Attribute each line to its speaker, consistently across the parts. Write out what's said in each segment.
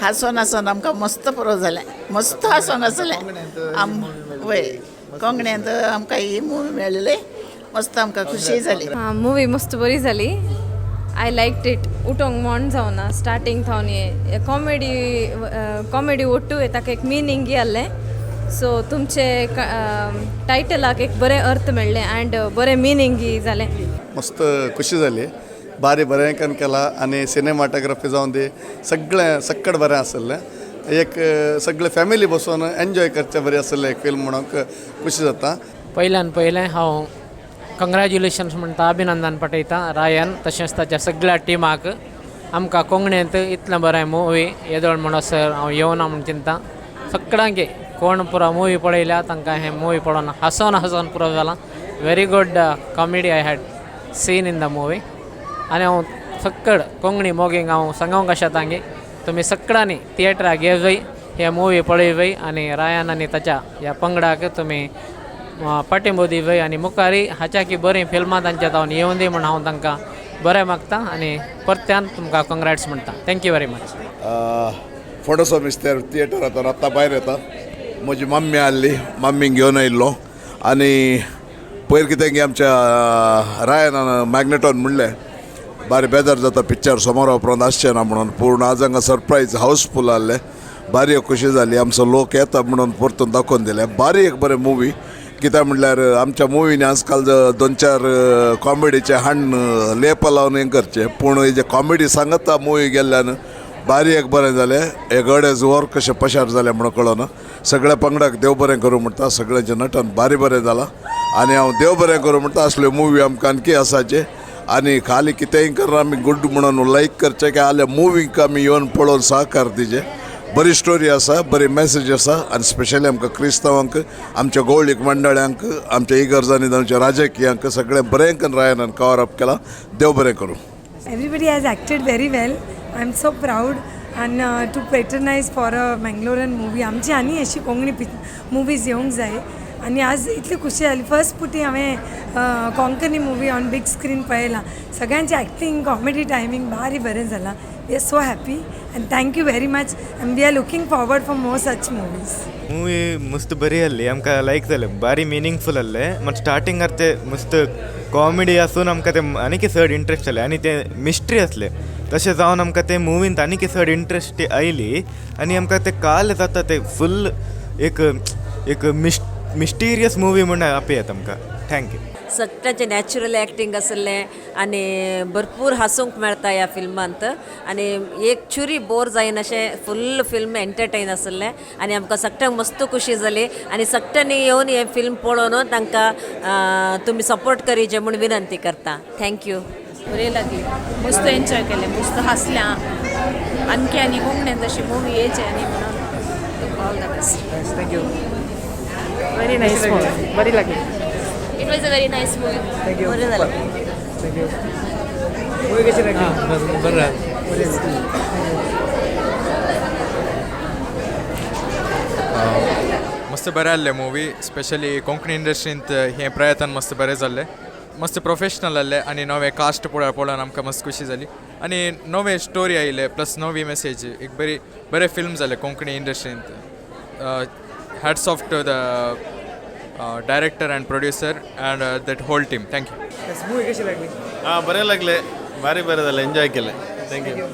Speaker 1: हांसोन हांसोन आमकां मस्त पुरो जालें, मस्त हांसोंक आसलें. आम वय कोंकणींत आमकां ही मुवी मेळ्ळी, मस्त आमकां खुशी जाली.
Speaker 2: हां, मुवी मस्त बरी जाली. I like it. उठोंक मोन जावना स्टार्टींग थावन. हे कॉमेडी कॉमेडी ओट्टू ताका एक मिनींगय आहलें. सो तुमचे टायटलाक एक बरें अर्थ मेळ्ळें अँड बरें मिनींगय जालें.
Speaker 3: मस्त खुशी जाली. बारी बरें करून केला आनी सिनेमाटोग्राफी जावन दी, सगळें सक्कड बरें आसलें. एक सगळे फॅमिली बसून एन्जॉय करचें बरें आसलें एक फिल्म म्हणूंक खुशी जाता.
Speaker 4: पयल्यान पयलें हांव कंग्रेच्युलेशन्स म्हणटा, अभिनंदन पाठयता रायन तशेंच ताच्या सगळ्या टिमाक. आमकां कोंकणींत इतलें बरें मुवी येदोळ म्हणसर हांव येवना म्हूण चिंता. सगळ्यांक कोण पुरो मुवी पळयल्या तांकां हें मुवी पळोवन हांसोन हांसोन पुरो जालां. Very good comedy I had seen in the movie. आनी हांव सक्कड कोंकणी मोगींक हांव सांगोंक आशेतां की तुमी सगळ्यांनी थिएटराक येवय, हे मुवी पळय आनी रायान आनी ताच्या ह्या पंगडाक तुमी पाठिंबो दिवय आनी मुखारय हाच्याकी बरीं फिल्मां तांच्या जावन येवंदी दी म्हूण हांव तांकां बरें मागता आनी परत्यान तुमकां कंग्रेट्स म्हणटा. Thank you very much.
Speaker 5: फोंडोसो मिस्तेर थिएटरांत आत्तां भायर येता. म्हजी मम्मी आहली, मम्मीक घेवन आयिल्लो. आनी पयर कितें की आमच्या रायनान मॅग्नेटॉन म्हणलें, बारी बेजार जाता पिक्चर सोमारा उपरांत आसचें ना म्हणून. पूण आज हांगा सरप्रायज हावसफूल आहलें. बारी एक खुशी जाली. आमचो लोक येता म्हणून परतून दाखोवन दिलें. बारी एक बरें मुवी. कित्याक म्हणल्यार आमच्या मुवींनी आजकाल दोन चार कॉमेडीचे हाण लेप लावन हें करचें, पूण हेजे कॉमेडी सांगता मुवी गेल्ल्यान बारी एक बरें जालें. एक अडेज वर कशें पशार जालें म्हणून कळना. सगळ्या पंगडाक देव बरें करूं म्हणटा. सगळ्यांचें नटन बारी बरें जालां आनी हांव देव बरें करूं म्हणटा. असल्यो मुवी आमकां आणकी आसाचे आनी खाली कितेंय कर आमी गुड म्हणून लायक करचें काय आल्या मुवीक आमी येवन पळोवन सहकार दिचें. बरी स्टोरी आसा, बरी मॅसेज आसा आनी स्पेशली आमकां क्रिस्तांवांक, आमच्या गवळीक मंडळ्यांक, आमच्या इगर्जांनी, आमच्या राजकीयांक सगळें बरें करून रायनान कवर अप केलां. देव बरें करूं.
Speaker 6: Everybody has acted very well. I'm so proud and to patronize for a Mangalorean movie. आमची आनी अशी कोंकणी मुवीज येवंक जाय आनी आज इतली खुशी जाली. फर्स्ट पुटी हांवें Konkani movie on big screen पळयला. सगळ्यांची एक्टींग, कॉमेडी टायमींग भारी बरें जालां. We are so happy and thank you very much and we are looking forward for more such movies.
Speaker 7: Movie मस्त बरी आहली, आमकां लायक जालें. बारी मिनींगफूल आहलें. मात स्टार्टिंगार ते मस्त कॉमेडी आसून आमकां ते आनीक चड इंट्रस्ट जालें आनी ते मिस्ट्री आसलें. तशें जावन आमकां ते मुवींत आनीक चड इंट्रस्ट आयली आनी आमकां ते काल जाता ते फूल एक एक मिस्टिरियस मुवी म्हूण आपी येता आमकां. Thank you.
Speaker 8: सगळ्यांचें नॅचरल एक्टींग आसलें आनी भरपूर हांसूंक मेळटा ह्या फिल्मांत आनी एक चुरी बोर जायनाशें फुल्ल फिल्म एंटरटेन आसलें आनी आमकां सगळ्यांक मस्त खुशी जाली. आनी सगळ्यांनी येवन हें फिल्म पळोवन तांकां तुमी सपोर्ट करीचे म्हूण विनंती करता. Thank you.
Speaker 9: बरी लागली. मस्त एन्जॉय केलें, मस्त हांसल्या आणखी. आनी कोंकणीन तशी मुवी येयची आनी म्हणून all the best.
Speaker 10: Thank you.
Speaker 9: Very nice movie, बरी लागली.
Speaker 2: It was a very nice movie.
Speaker 10: Thank you.
Speaker 8: बरें जालें.
Speaker 10: Thank you. Movie कशी लागली?
Speaker 11: बरं. मस्त बरें आहलें मुवी. स्पेशली कोंकणी इंडस्ट्रींत हें प्रयत्न मस्त बरें जाल्लें. मस्त प्रोफेशनल आहलें आनी नवें कास्ट पळोवन पळोवन आमकां मस्त खुशी जाली आनी नवें स्टोरी आयले प्लस नवी मेसेज. एक बरी बरें फिल्म जालें Konkani इंडस्ट्रींत. Hats off to the director and producer and that whole team. Thank you.
Speaker 10: Movie कशी लागली?
Speaker 12: हां, बरें लागलें. भारी बरें जालें. एन्जॉय केलें. Thank you.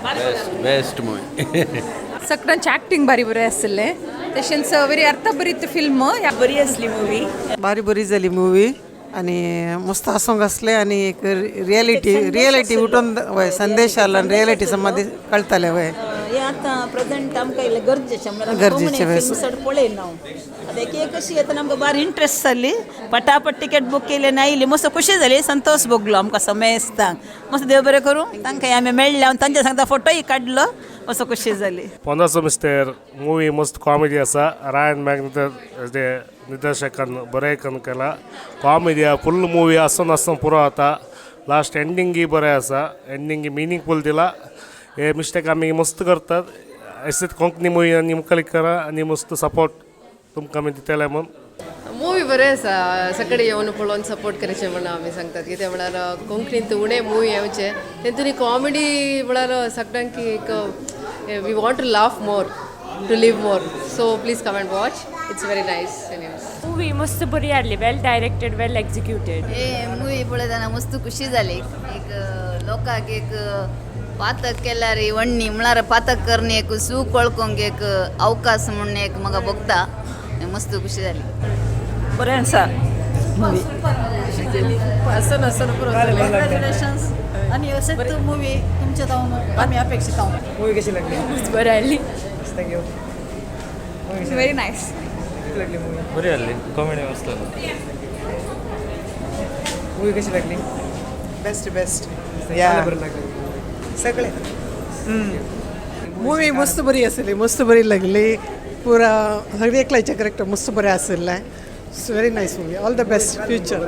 Speaker 13: Best best movie.
Speaker 14: सगळ्यांचे ॲक्टिंग बारी बरें आसलें, तशेंच वेरी अर्थभरीत फिल्म.
Speaker 15: बरी आसली मूवी.
Speaker 16: बारी बरी जाली मूवी आनी मस्त हांसोंक आसलें आनी एक रियलिटी रियलिटी उठून वय संदेश आसलो आनी रियलिटी समज कळटालें वय.
Speaker 15: हे आतां प्रेझेंट आमकां इल्लें गरजेचें म्हणल्यार
Speaker 16: गरजेचें वय.
Speaker 15: फिल्म चड पळयना हांव. आतां एक एक अशी येतना आमकां बारी इंट्रस्ट जाली. पटापट टिकेट बूक केली आनी आयली. मस्त खुशी जाली, संतोश भोगलो आमकां समेस्तांक. मस्त देव बरें करूं तांकां. आमी मेळ्ळे, हांव तांच्या सांगता फोटोय काडलो. मस्त खुशी जाली.
Speaker 17: पोंदाचो मिस्तेर मूवी मस्त कॉमेडी आसा. रायन मॅग्नेटर ते निर्देशकान बरें करून केला. कॉमेडी फुल मूवी हांसून हांसून पुरो जाता. लास्ट एंडिंगय बरें आसा. एंडिंग मिनींगफूल दिला. हे मिस्टेक आमी मस्त करतात. अशेंच कोंकणी मुवी आनी मुखार करा आनी मस्त सपोर्ट तुमकां आमी दितले म्हूण.
Speaker 18: मूवी बरें आसा. सगळे येवन पळोवन सपोर्ट करचें म्हणून आमी सांगतात. कितें म्हळ्यार कोंकणींत उणें मुवी येवचे, तेतून कॉमेडी म्हळ्यार सगळ्यांक एक We want to laugh more, to live more. So please come and watch. It's very nice. Anyways,
Speaker 19: movie मस्त बरी आहली, वेल डायरेक्टेड, वेल एक्झिक्युटेड.
Speaker 20: हे मुवी पळयतना मस्त खुशी जाली. एक लोकांक एक पातक केल्यार वण्णी म्हळ्यार पातक करून एक सूख वळखूंक एक अवकाश म्हणून एक म्हाका भोगता. मस्त खुशी जाली.
Speaker 15: बरें आसा मुवी. हसन हसन.
Speaker 1: कंग्रॅच्युलेशन्स आणि असेच मुवी तुमच्या जाऊन आम्ही अपेक्षित आहोत.
Speaker 10: मूवी कशी लागली?
Speaker 19: बरी आहली.
Speaker 10: Thank you.
Speaker 14: Very nice.
Speaker 10: लागली मूवी?
Speaker 12: बरी आहली, कॉमेडी मस्त आहली.
Speaker 10: मूवी कशी लागली?
Speaker 16: Best best.
Speaker 10: बरं लागलं?
Speaker 16: सगळे मूवी मस्त बरी आसली, मस्त बरी लागली. पुरा सगळे एकल्याचे करेक्टर मस्त बरें आशिल्लें. It's very nice movie. All the best future.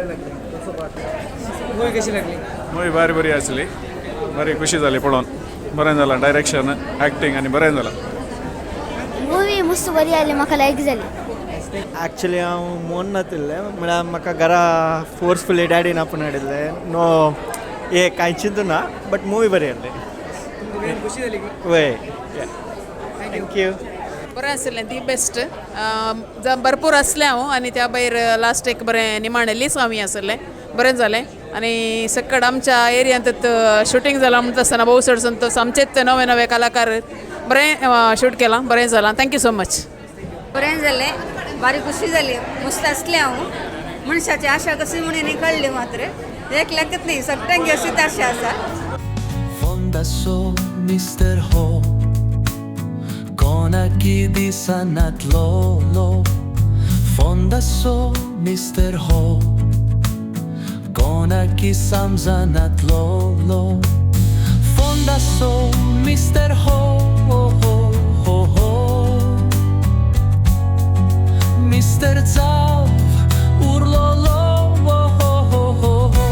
Speaker 10: Movie कशी लागली?
Speaker 21: मूवी भारी बरी आसली, बरी खुशी जाली पळोवन. बरें जालां डायरेक्शन, एक्टींग आनी बरें जालां.
Speaker 22: मूवी मस्त बरी आली, म्हाका लायक जाली.
Speaker 23: ॲक्च्युली हांव मोन नातिल्लें, म्हळ्यार म्हाका घरा फोर्सफुली डॅडीन आपोवन हाडिल्लें. नो हे कांय चिंतूना, बट मुवी बरी आहली.
Speaker 10: खुशी जाली की?
Speaker 23: वय, thank you.
Speaker 9: बरें आसलें, the best. भरपूर आसलें हांव आनी त्या भायर लास्ट एक बरें निमाणें लिसांव आसलें, बरें जालें. आनी सकड आमच्या एरियांत शुटींग जालां म्हणटा आसतना भोव चड संतोश. आमचेच नवे नवे कलाकार बरें शूट केलां, बरें जालां. Thank you so much.
Speaker 24: बरें जालें, भारी खुशी जाली. मस्त आसलें हांव. मनशाची आशा कशी म्हणून कळ्ळी मात्र एकल्याकच न्ही, सगळ्यांक अशीच आशा आसा.
Speaker 25: Fondaso Mr. Ho, कोणाकी दिसनातलो. Fondaso Mr. Ho, कोणाकी समजनातलो. Fondaso Mr. Ho, ho, ho, ho. Mr. Zav urlolo, ho, ho, ho, ho.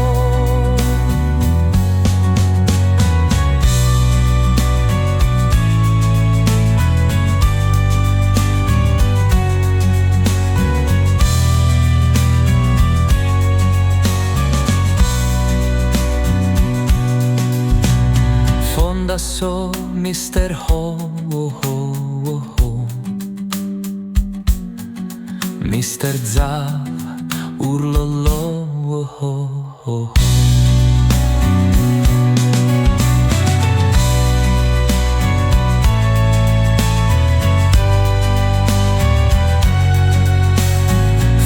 Speaker 25: Fondaso Mr. Ho, ho, ho, ho. Mr. Zav urlolo, ho, ho, ho.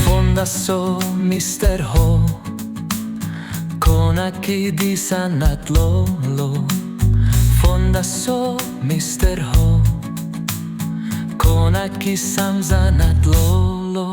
Speaker 25: Fondaso Mr. Ho, कोणाकी दिसनातलो. Fondaso Mr. Ho, कोणाकी समजनातलो.